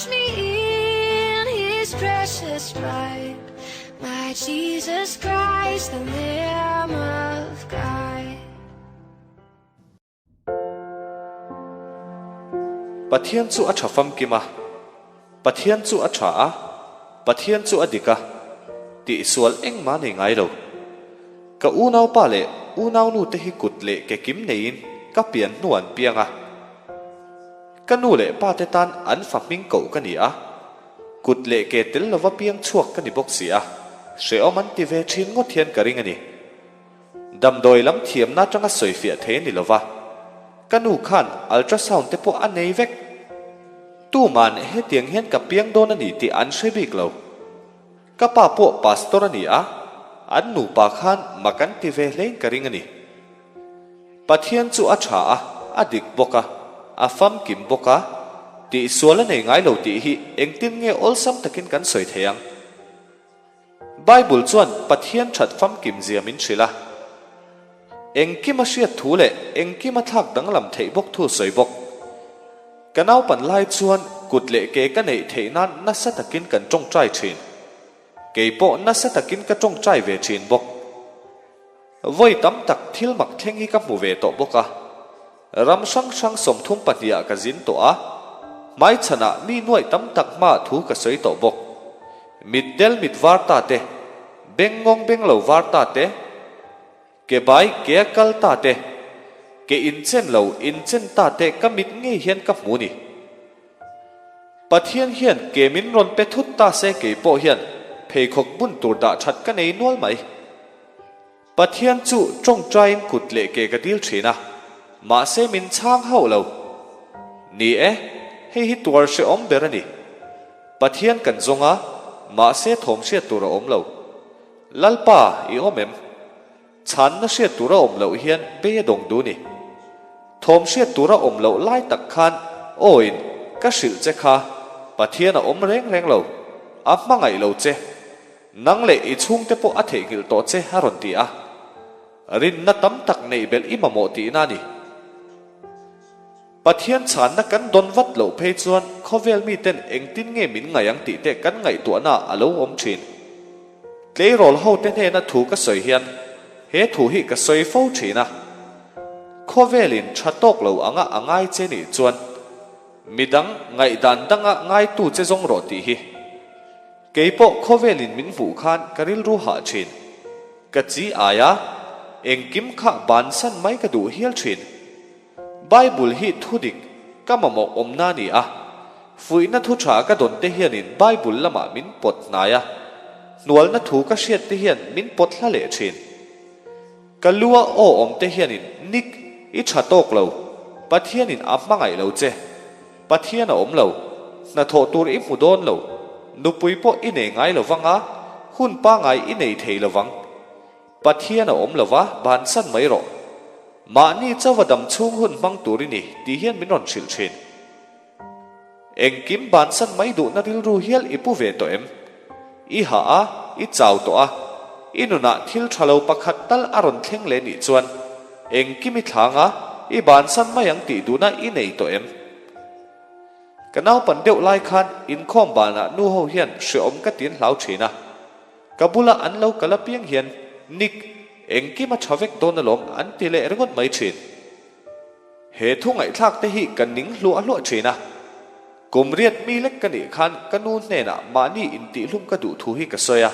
Wash me in his precious blood, my Jesus Christ, the Lamb of God. Pathian chu a tha famkim a, Pathian chu a tha a, Pathian chu a dik a, tihsual engmah nei ngai lo. Ka unaupa leh unaunu te hi kut leh ke kim neiin ka pian hnu an piang a. Ka nu leh pa te tan an fa hming koh ka ni a, kut leh ke tel lova piang chhuak ka ni bawk si a, hrehawm an ti ve thin ngawt hian ka ring a ni. Damdawi lam thiamna atanga sawifiah thei a ni lova, ka nu khan ultrasound te pawh a nei vek. Tuman hetiang hian ka piang dawn a ni tih an hre bik lo. Ka pa pawh pastor a ni a, an nupa khan mak an ti ve hlein ka ring a ni. Pathian chu a tha a, a dik bawk a, a famkim bawk a, tihsual a nei ngai lo tih hi engtin nge awlsam takin kan sawi thei ang? Bible chuan Pathian that famkim zia min hrilh a. Engkim a hriat thu leh engkim a thlak danglam theih bawk thu sawi bawk. Ka naupan lai chuan kut leh ke ka neih theih nan nasa takin kan tawngtai thin. Kei pawh nasa takin ka tawngtai ve thin bawk. Vawi tam tak thil mak thleng hi ka hmu ve tawh bawk a. Ram hrang hrang 32 ah ka zin tawh a, hmaichhanah mi nuaih tam tak hmaah thu ka sawi tawh bawk. Mit del mit var ta te, beng ngawng beng lo var ta te, ke bai ke a kal ta te, ke inchen lo inchen ta te ka mit ngei hian ka hmu ni. Pathian hian ke min rawn pe thut ta se kei pawh hian pheikhawk bun tur dah that ka nei nual mai. Pathian chu tawngtaiin kut leh ke ka dil thin a, mahse min chhang hauh lo. Ni e, hei hi tuar hrehawm ber a ni. Pathian kan zawng a, mahse thawm hriat tur a awm lo. Lalpa, i awm em? Chhanna hriat tur a awm loh hian bei a dawng duh ni. Thawm hriat tur a awm loh lai tak khan awiin ka hrilh che kha, Pathian a awm reng reng lo, a hmangaih lo che. Nang leh i chhungte pawh a theihnghilh tawh che a rawn ti a. Rinna tam tak neih belh i mamawh tihna a ni. Pathian chhanna kan dawn vat loh phei chuan khawvel miten engtin nge min ngaih ang tih te kan ngaihtuahna a lo awm thin. Tleirawl hote hnena thu ka sawi hian he thu hi ka sawi fo thin a. Khawvelin tha tawk lo anga a ngai che nih chuan midang ngaihdan danga ngaitu che zawng rawh tih hi. Kei pawh khawvelin min hmuh khan ka rilru hah thin. Ka chi ai a, engkim kha bansan mai ka duh hial thin. Bible hi thudik ka mamawh awmna a ni a, fuihna thu tha ka dawn te hianin Bible lamah min pawt hnai a, hnualna thu ka hriat te hian min pawt hla leh thin. Ka lua aw awm te hianin Nick i tha tawk lo, Pathianin a hmangaih lo che, Pathian a awm lo, hnathawh tur i hmu dawn lo, nupui pawh i nei ngai lo vang a, hun pangai i nei thei lo vang. Pathian a awm lo va, bansan mai rawh. Mahni chauva dam chhung hun hmang tur i ni tih hian min rawn hrilh thin. Engkim bansan mai duhna rilru hial i pu ve tawh em? I hah a, i chau tawh a, i nunah thil tha lo pakhat tal a rawn thleng leh nih chuan engkim i thlang a, i bansan mai ang tih duhna i nei tawh em? Ka naupan deuh lai khan inkhawm banah nu ho hian hreawm ka tin hlau thin a, ka bula an lo kal apiang hian Nick, engkim a tha vek dawn alawm an ti leh ringawt mai thin. He thu ngaihthlak te hi ka ning hluah hluah thin a. Kum riat mi lek ka nih khan ka nu hnenah mahni intihhlum ka duh thu hi ka sawi a.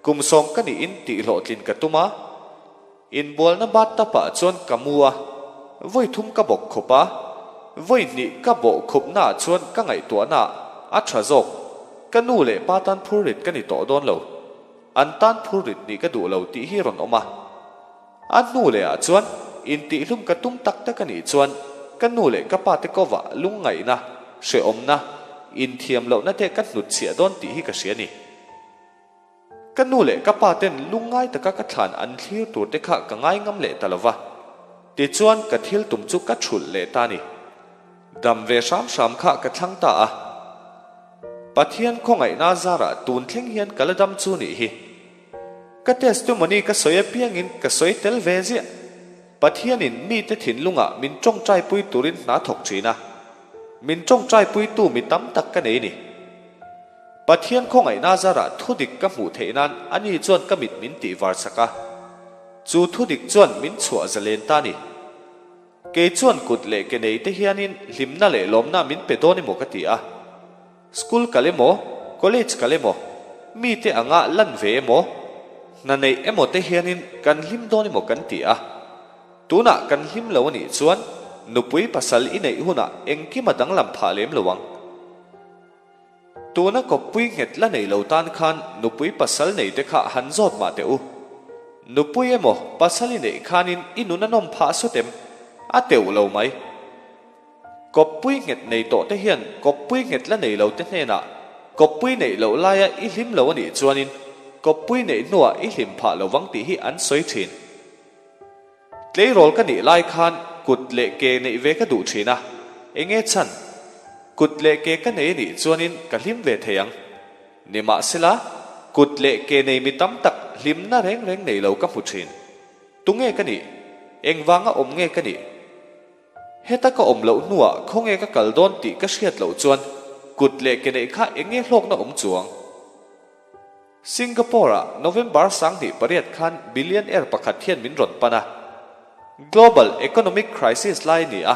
Kum sawm ka nih in tihhlawhtlin ka tum a. Inbualna bathtub ah chuan ka mu a, vawi thum ka bawk khup a, vawi hnih ka bawh khupna ah chuan ka ngaihtuahna ah a tha zawk. Ka nu leh pa tan phurrit ka ni tawh dawn lo. An tan phurrit nih ka duh lo tih hi rawn awm a. A hnu leh ah chuan intihhlum ka tum tak tak a nih chuan ka nu leh ka pa te kovah lungngaihna, hrehawmna, inthiam lohna te ka hnutchhiah dawn tih hi ka hria ni. Ka nu leh ka pa ten lungngai taka ka thlan an thlir tur te kha ka ngai ngam leh ta lova, tichuan ka thil tum chu ka thulh leh ta ni. Dam ve hram hram kha ka thlang ta a. Pathian khawngaihna zarah tun thleng hian ka la dam chu nih hi. Ka testimony ka sawi apiangin ka sawi tel ve ziah. Pathianin mite thinlungah min tawngtaipui turin hna thawk thin a. Min ṭawngṭaipuitu mi tam tak ka nei ni. Pathian khawngaihna zarah thudik ka hmuh theih nan ani chuan ka mit min tih var sak a. Chu thudik chuan min chhuah zalen ta ni. Kei chuan kut leh ke nei te hianin hlimna leh lawmna min pe dawn emaw ka ti a. School kal emaw, college kal emaw, mite anga lan ve emaw, hna neih emaw te hianin kan hlim dawn emaw kan ti a. Tunah kan hlim lo a nih chuan nupui pasal i neih hunah engkim a danglam phah lem lo ang. Tuna kawppui nghet la nei lo tan khan nupui pasal nei te kha han zawt mah teh u. Nupui emaw pasal i neih khanin i nun a nawm phah sawt em? A teuh lo mai. Kawppui nghet nei tawh te hian kawppui nghet la nei lo te hnenah kawppui neih loh laia i hlim lo a nih chuanin kawppui neih hnuah i hlim phah lo vang tih hi an sawi thin. Tleirawl ka nih lai khan kut leh ke neih ve ka duh thin a, enge chhan? Kut leh ke ka nei a nih chuanin ka hlim ve thei ang. Nimahsela, kut leh ke nei mi tam tak hlimna reng reng nei lo ka hmu thin. Tunge ka nih? Engvanga awm nge ka nih? Heta ka awm loh hnuah khawnge ka kal dawn tih ka hriat loh chuan kut leh ke neih kha enge hlawkna awm chuang? Singapore-ah November 28 khan billionaire pakhat hian min rawn pan a. Global economic crisis lai a ni a,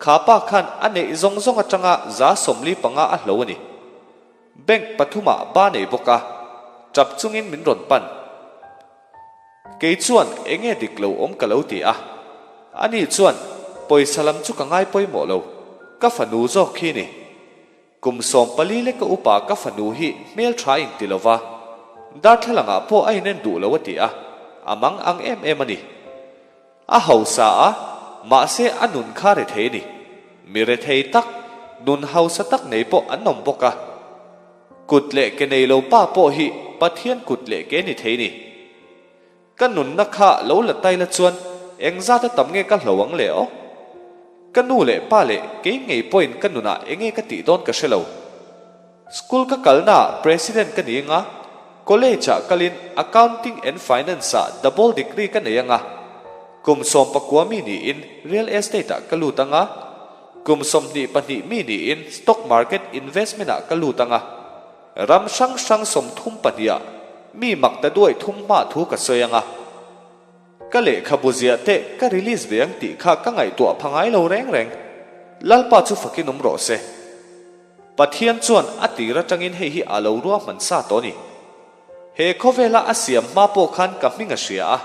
kha pa khan a neih zawng zawng atanga 45 a hlo a ni. Bank pathumah ba nei bawk a, tap chungin min rawn pan. Kei chuan enge dik lo awm ka lo ti a, ani chuan pawisa lam chu ka ngai pawimawh lo, ka fanu zawk khi ni. Kum 14 leka upa ka fanu hi hmeltha in ti lova, darthlalangah pawh a inen duh lo a ti a, a mang ang em em a ni. A hausa a, mahse a nun kha rethei a ni. Mi rethei tak, nun hausa tak nei pawh an awm bawk a. Kut leh ke nei lo pa pawh hi Pathian kut leh ke ni thei ni. Ka nunna kha lo la tai la chuan engzat a tam nge ka hlo ang le aw? Ka nu leh pa leh kei ngei pawhin ka nunah enge ka tih dawn ka hre lo. School ka kalnaah President ka ni anga, College ah kalin Accounting and Finance ah double degree ka nei anga, kum 19 mi niin Real Estate ah ka lut anga, kum 22 mi niin Stock Market Investment ah ka lut anga, ram hrang hrang 32 ah mi mak ta duai thum hma thu ka sawi anga. Ka lehkhabu ziah teh ka release ve ang tih kha ka ngaihtuah pha ngai lo reng reng. Lalpa chu fakin awm rawh se. Pathian chuan a tir atangin hei hi a lo ruahman sa tawh a ni. He khawvela a siam hma pawh khan ka hming a hria a,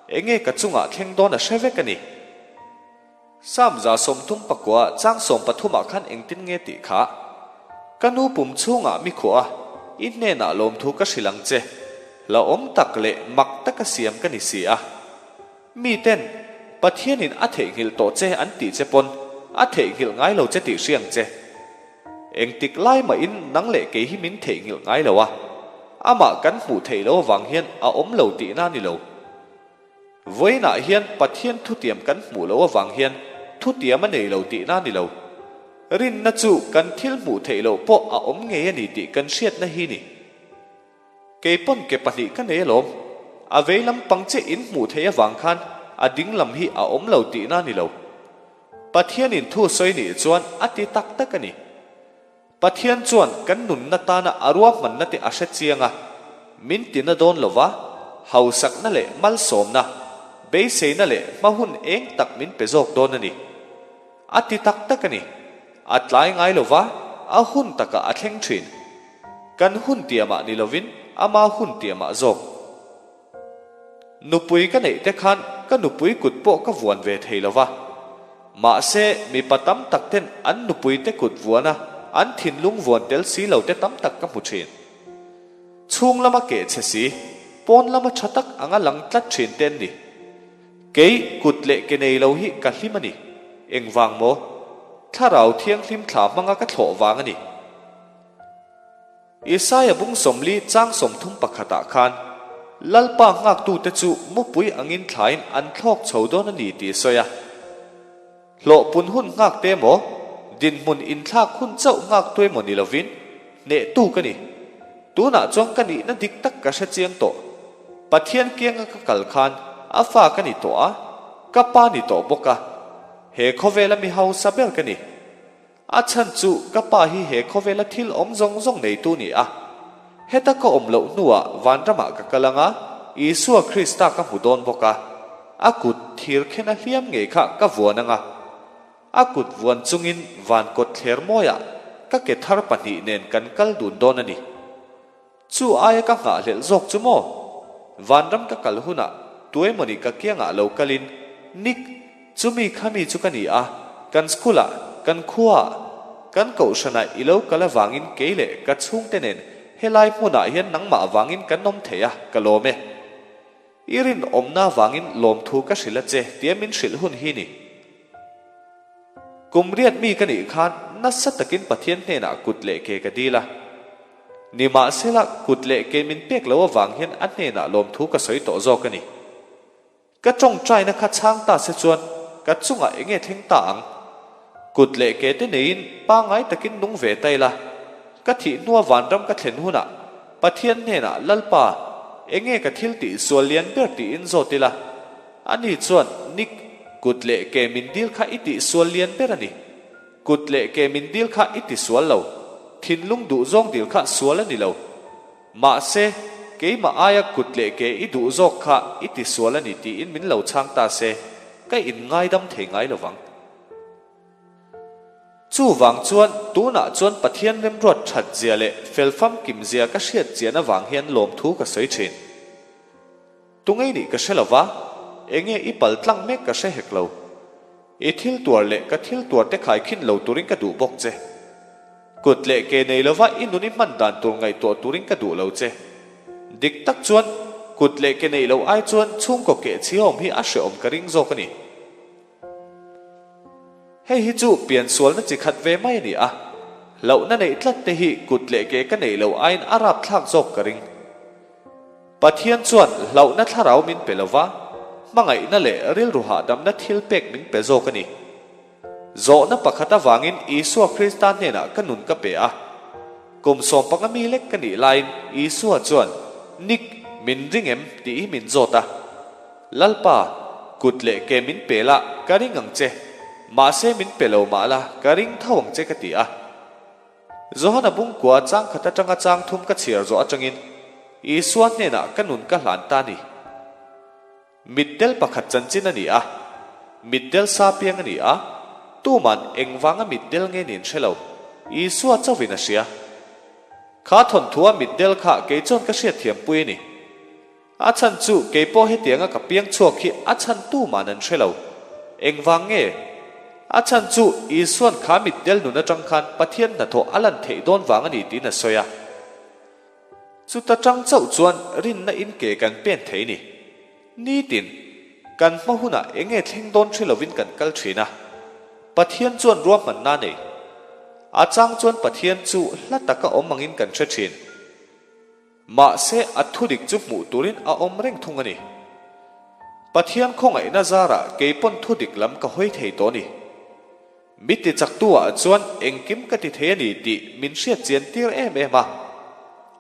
enge ka chungah thleng dawn a hre vek a ni. Psalm 39 chang 13 ah khan engtin nge tih kha? Ka nu pum chhungah mi khuah a, i hnenah lawmthu ka hrilh ang che. Hlauhawm tak leh mak taka siam ka ni si a. Miten, Pathianin a theihnghilh tawh che an tih che pawn a theihnghilh ngai lo che tih hria ang che. Engtik lai mahin nang leh kei hi min theihnghilh ngai lo a, amah kan hmuh theih loh avang hian a awm lo tihna a ni lo. Vawiinah hian Pathian thutiam kan hmuh loh avang hian thutiam a nei lo tihna a ni lo. Rinna chu kan thil hmuh theih loh pawh a awm ngei a ni tih kan hriatna hi ni. Kei pawn ke pahnih ka nei alawm. A vei lam pang chiah in hmuh theih avang khan a ding lam hi a awm lo tihna a ni lo. Pathianin thu sawi nih chuan a ti tak tak a ni. Pathian chuan kan nunna tana a ruahmanna te a hre chiang a, min tina dawn lova, hausakna leh malsawmna, beiseina leh hma hun eng tak min pe zawk dawn a ni. A ti tak tak a ni. A tlai ngai lova, a hun takah a thleng thin. Kan hun tiamah ni lovin ama hun tiamah zawk. Nupui ka neih te khan ka nupui kut pawh ka vuan ve thei lova. Mahse, mipa tam tak ten an nupui te kut vuan a, an thinlung vuan tel si lo te tam tak ka hmu thin. Chhung lama keh chhe si, pawn lama tha tak anga lang tlat thin te an ni. Kei kut leh ke nei lo hi ka hlim a ni. Engvang maw? Thlarau thianghlim thla hmanga ka thlawh vang a ni. Isaia bung 40 chang 30 pakhatah khan, Lalpa nghaktute chu mupui angin thlain an thlawk chho dawn a ni tih a sawi a. Hlawhpun hun nghak te emaw, dinhmun inthlak hun chauh nghak tu emaw ni lovin, hnehtu ka ni. Tunah chuan ka nihna dik tak ka hre chiang tawh. Pathian kianga ka kal khan a fa ka ni tawh a, ka pa ni tawh bawk a. He khawvela mi hausa ber ka ni. A chhan chu ka pa hi he khawvela thil awm zawng zawng neitu ni a. Heta ka awm loh hnuah vanramah ka kal ang a, Isua Krista ka hmu dawn bawk a. A kut thir khen a hliam ngei kha ka vuan ang a. A kut vuan chungin van kawt thler mawiah ka ke thar pahnih nen kan kal dun dawn a ni. Chu aia ka nghahhlelh zawk chu maw? Vanram ka kal hunah tuemawni ka kiangah lo kalin, Nick, chumi khami chu ka ni a, kan school-ah, kan khuaah, kan kohhranah i lo kal avangin kei leh ka chhungte nen helai hmunah hian nangmah avangin kan awm thei a, ka lawm e. I rinawmna avangin lawmthu ka hrilh a che tia min hrilh hun hi ni. Kum riat mi ka nih khan nasa takin Pathian hnenah kut leh ke ka dil a. Nimahsela kut leh ke min pek lo avang hian a hnenah lawmthu ka sawi tawh zawk a ni. Ka tawngtaina kha chhang ta se chuan ka chungah eng nge thleng ta ang? Kut leh ke te neiin pangngai takin nung ve ta ila, ka thih hnua vanram ka thlen hunah Pathian hnenah Lalpa, eng nge ka thil tih sual lian ber tiin zawt ila? Ani chuan, Nick, kut leh ke min dil kha i tih sual lian ber a ni. Kut leh ke min dil kha i ti sual lo. Thinlung duh zawng dil kha sual a ni lo. Mahse, keimah aia kut leh ke i duh zawk kha i ti sual a ni tiin min lo chhang ta se, ka inngaidam thei ngai lo vang. Chuvang chuan tunah chuan Pathian remruat that zia leh fel famkim zia ka hriat chian avang hian lawmthu ka sawi thin. Tungei nih ka hre lo va, enge i pal tlang mek ka hre hek lo. I thil tuar leh ka thil tuar te khaikhin lo turin ka duh bawk che. Kut leh ke nei lova i nun i hman dan tur ngaihtuah turin ka duh lo che. Dik tak chuan kut leh ke neih loh ai chuan chhungkaw keh chhiawm hi a hreawm ka ring zawk a ni. Hei hi chu piansualna chi khat ve mai a ni a, hlauhna neih tlat te hi kut leh ke ka neih loh aiin a rapthlak zawk ka ring. Pathian chuan hlauhna thlarau min pe lova, hmangaihna leh rilru hahdamna thil pek min pe zawk a ni. Zawhna pakhat avangin Isua Krista hnenah ka nun ka pe a. Kum sawmpanga mi lek ka nih laiin Isua chuan, Nick, min ring em? tih hi min zawt a. Lalpa, kut leh ke min pe la, ka ring ang che. Mahse min pe lo mah la, ka ring tho ang che ka ti a. Johana bungkua chang khat atanga chang thum ka chhiar zawh atangin Isua hnenah ka nun ka hlan ta a ni. Mitdel pakhat chanchin a ni a, mitdel sa piang a ni a, tuman engvanga mitdel nge niin hre lo, Isua chauhin a hria. Kha thawnthua mitdel kha kei chuan ka hriatthiampui a ni. A chhan chu kei pawh hetianga ka piang chhuak hi a chhan tuman an hre lo. Engvang nge? A chhan chu Isuan kha mitdel nun atang khan Pathian hnathawh a lan theih dawn vang a ni tiin a sawi a. Chuta tang chauh chuan rinna in ke kan pen thei ni. Nitin, kan hma hunah enge thleng dawn hre lovin kan kal thin a. Pathian chuan ruahmanna a nei. A chang chuan Pathian chu hla taka awm angin kan hre thin. Mahse, a thudik chu hmuh turin a awm reng thung a ni. Pathian khawngaihna zarah kei pawn thudik lam ka hawi thei tawh a ni. Mi ti chaktu ah chuan engkim ka ti thei a ni tih min hriat chian tir em em a.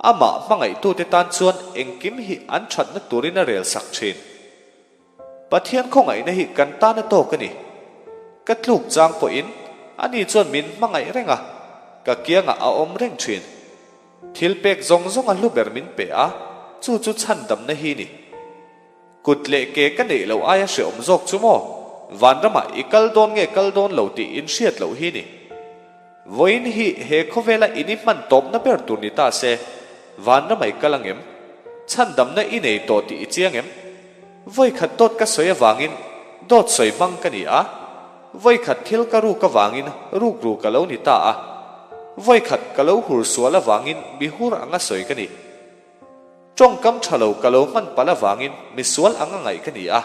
Amah hmangaihtute tan chuan engkim hi an thatna turin a rel sak thin. Pathian khawngaihna hi kan tan a tawk a ni. Ka tluk chang pawhin ani chuan min hmangaih reng a, ka kiangah a awm reng thin. Thil pek zawng zawng a hlu ber min pe a, chu chu chhandamna hi ni. Kut leh ke ka neih loh aia hreawm zawk chu maw? Vanramah i kal dawn nge kal dawn lo tih in hriat loh hi ni. Vawiin hi he khawvela in i hman tawpna ber tur ni ta se, vanramah i kal ang em? Chhandamna i nei tawh tih i chiang em? Vawikhat dawt ka sawi avangin dawt sawi hmang ka ni a, vawikhat thil ka ruk avangin rukru ka lo ni ta a, vawikhat ka lo hur sual avangin mi hur anga sawi ka ni. Tawngkam tha lo ka lo hman palh avangin misual anga ngaih ka ni a,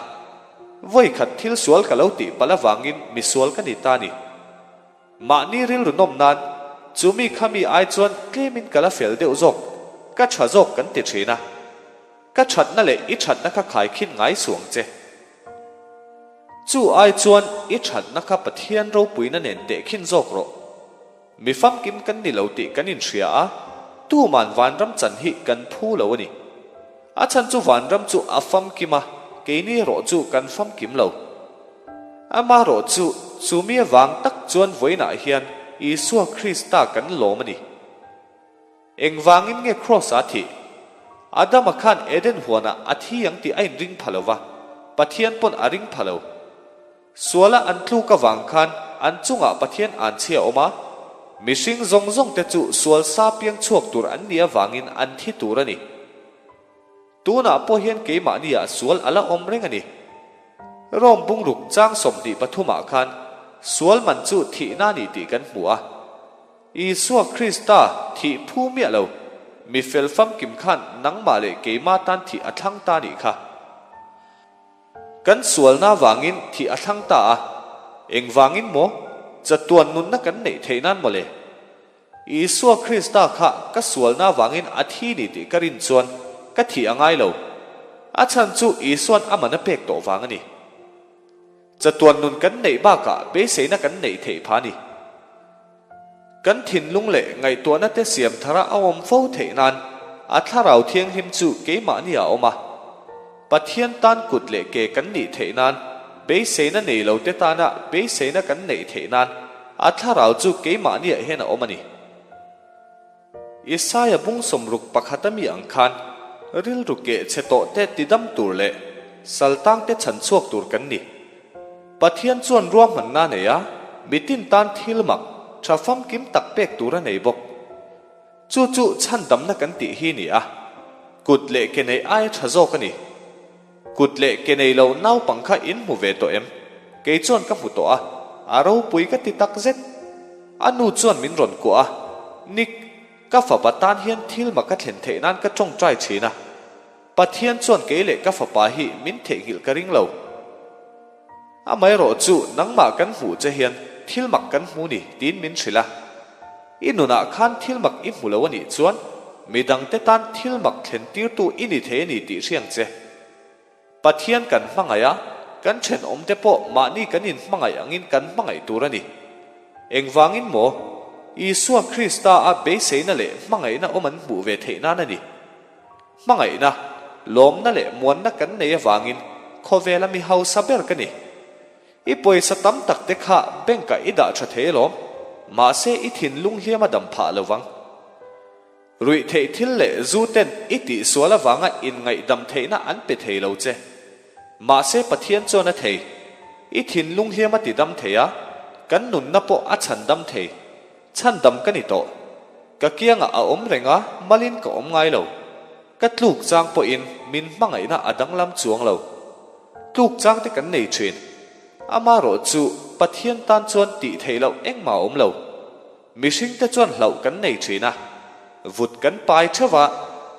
vawikhat thil sual ka lo tih palh avangin misual ka ni ta a ni. Mahni rilru nawm nan, chu mi kha mi ai chuan tlemin ka la fel deuh zawk, ka tha zawk kan ti thin a. Ka thatna leh i thatna kha khaikhin ngai suh ang che. Chu ai chuan i thatna kha Pathian ropuina nen tehkhin zawk rawh. Mi famkim kan ni lo tih kan inhria a, tuman vanram chan hi kan phu lo a ni. A chhan chu vanram chu a famkim a, keini erawh chu kan famkim lo. Amaherawh chu, chu mi avang tak chuan vawiinah hian Isua Krista kan lawm a ni. Engvangin nge Kraws-a thih? Adama khan Eden huanah a thi ang tih a inring pha lo va, Pathian pawn a ring pha lo. Suala an tluk avang khan an chungah Pathian an chhia awm a, mihring zawng zawng te chu sual sa piang chhuak tur an nih avangin an thi tur a ni. Tunah pawh hian keimahniah sual a la awm reng a ni. Rome bungruk chang 23 ah khan sual man chu thihna a ni tih kan hmu a. Isua Krista thih phu miah lo, mi fel famkim khan nangmah leh keimah tan thih a thlang ta nih kha. Kan sualna vangin thih a thlang ta a, engvangin maw? Chatuan nunna kan neih theih nan mawle. Isua Krista kha ka sualna vangin a thi ni tih ka rin chuan ka thih a ngai lo. A chhan chu Isua'n a man a pek tawh vang a ni. Chatuan nun kan neih bakah beiseina kan neih theih pha a ni. Kan thinlung leh ngaihtuahna te siam thara a awm fo theih nan a Thlarau Thianghlim chu keimahni a awm a. Pathian tan kut leh ke kan nih theih nan, beiseina nei lo te tana beiseina kan neih theih nan a Thlarau chu keimahniah hian a awm a ni. Isaia bung sawmruk pakhat a mi ang khan rilru keh chhe tawh te tidam tur leh saltang te chhan chhuak tur kan ni. Pathian chuan ruahmanna a nei a, mitin tan thil mak, tha famkim tak pek tur a nei bawk. Chu chu chhandamna kan tih hi ni a, kut leh ke nei aia tha zawk a ni. Kut leh ke nei lo naupang kha in hmu ve tawh em? Kei chuan ka hmu tawh a, a ropui ka ti tak zet. A nu chuan min rawn kuah a, Nick, ka fapa tan hian thil mak ka thlen theih nan ka tawngtai thin a. Pathian chuan kei leh ka fapa hi min theihnghilh ka ring lo. Amaherawh chu nangmah kan hmuh che hian thil mak kan hmu ni tiin min hrilh a. I nunah khan thil mak i hmu lo a nih chuan midangte tan thil mak thlen tirtu i ni thei a ni tih hriang che. Pathian kan hmangaih a, kan thenawmte pawh mahni kan inhmangaih angin kan hmangaih tur a ni. Engvangin maw? Isua Krista a beiseina leh hmangaihna awm an hmuh ve theih nan a ni. Hmangaihna, lawmna leh muanna kan nei avangin khawvela mi hausa ber ka ni. I pawisa tam tak te kha bank ah i dah tha thei alawm, mahse i thinlung hliam a dam phah lo vang. Ruih theih thil leh zu ten i tihsual avanga inngaihdam theihna an pe thei lo che. Mahse Pathian chuan a thei. I thinlung hliam a tidam thei a, kan nunna pawh a chhandam thei. Chhandam ka ni tawh. Ka kiangah a awm reng a, malin ka awm ngai lo. Ka tluk chang pawhin min hmangaihna a danglam chuang lo. Tluk chang te kan nei thin. Amarawh chu Pathian tan chuan tih theih loh engmah a awm lo. Mihring te chuan hlauh kan nei thin a, vut kan pai theuh a,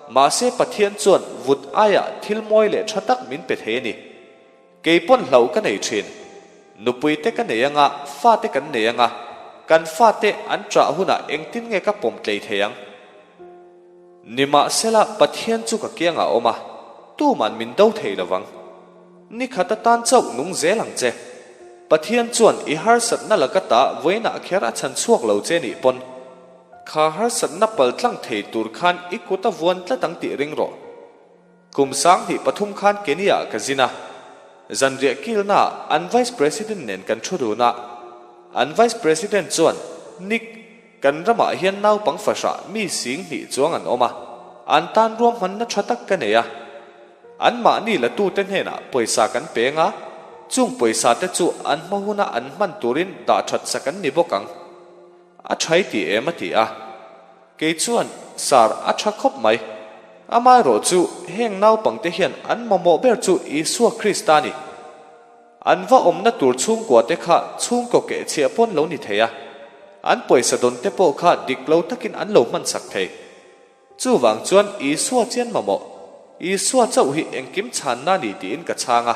mahse Pathian chuan vut aiah thil mawi leh tha tak min pe thei a ni. Kei pawn hlauh ka nei thin. Nupui te ka nei anga, fate kan nei anga, kan fate an ṭah hunah engtin nge ka pawm tlei thei ang? Nimahsela Pathian chu ka kiangah a awm a, tuman min do thei lo vang. Nikhat atan chauh nung zel ang che. Pathian chuan i harsatna laka ta vawiinah kher a chhan chhuak lo che nih pawn, kha harsatna paltlang thei tur khan i kut a vuan tlat ang tih ring rawh. Kum 23 khan Kenya-ah ka zin a, zanriah kilnaah an Vice President nen kan thu dun a. An Vice President chuan, Nick, kan ramah hian naupang fahrah mi 2000 chuang an awm a, an tan ruahmanna tha tak ka nei a. Anmahni latute hnenah pawisa kan peng a, chung pawisa te chu an hma huna an hman turin dah that sak an ni bawk ang. A tha i ti em a ti a. Kei chuan, Sir, a tha khawp mai. Amaherawh chu heng naupangte hian an mamawh ber chu Isua Krista a ni. An va awmna tur chhungkua te kha chhungkaw keh chhiah pawn lo ni thei a, an pawisa dawn te pawh kha dik lo takin an lo hman sak thei. Chuvang chuan Isua chian mamawh, Isua chauh hi engkim chhanna a ni tiin ka chhang a.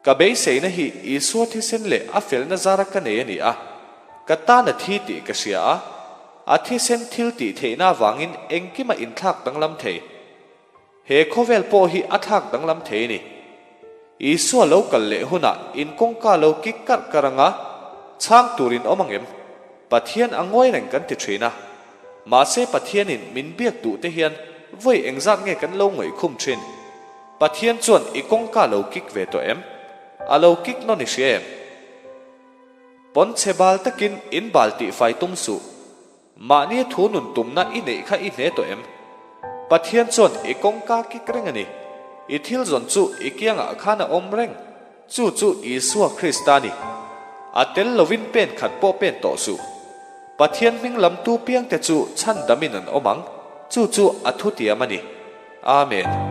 Ka beiseina hi Isua thisen leh a felna zara ka nei a ni a, ka tan a thi tih ka hria a, a thisen thil tih theihna avangin engkim a inthlak danglam thei. He khawvel pawh hi a thlak danglam thei a ni. Isua lo kal leh hunah in kawngka lo kik karh karh anga chhang turin awm ang em? Pathian a ngawi reng kan ti thin a. Mahse Pathianin min biak duh te hian vawi engzat nge kan lo ngaihkhum thin? Pathian chuan i kawngka lo kik ve tawh em? A lo kik nawn i hria em? Pawnchhe bal takin in bal tihfai tum suh. Mahni thu nun tumna i neih kha i hne tawh em? Pathian chuan i kawngka kik reng a ni. I thil zawn chu i kiangah khan a awm reng. Chu chu Isua Krista a ni. A tel lovin pen khat pawh pen tawh suh. Pathian hming lamtu piangte chu chhandamin an awm ang. Chu chu a thutiam a ni. Amen.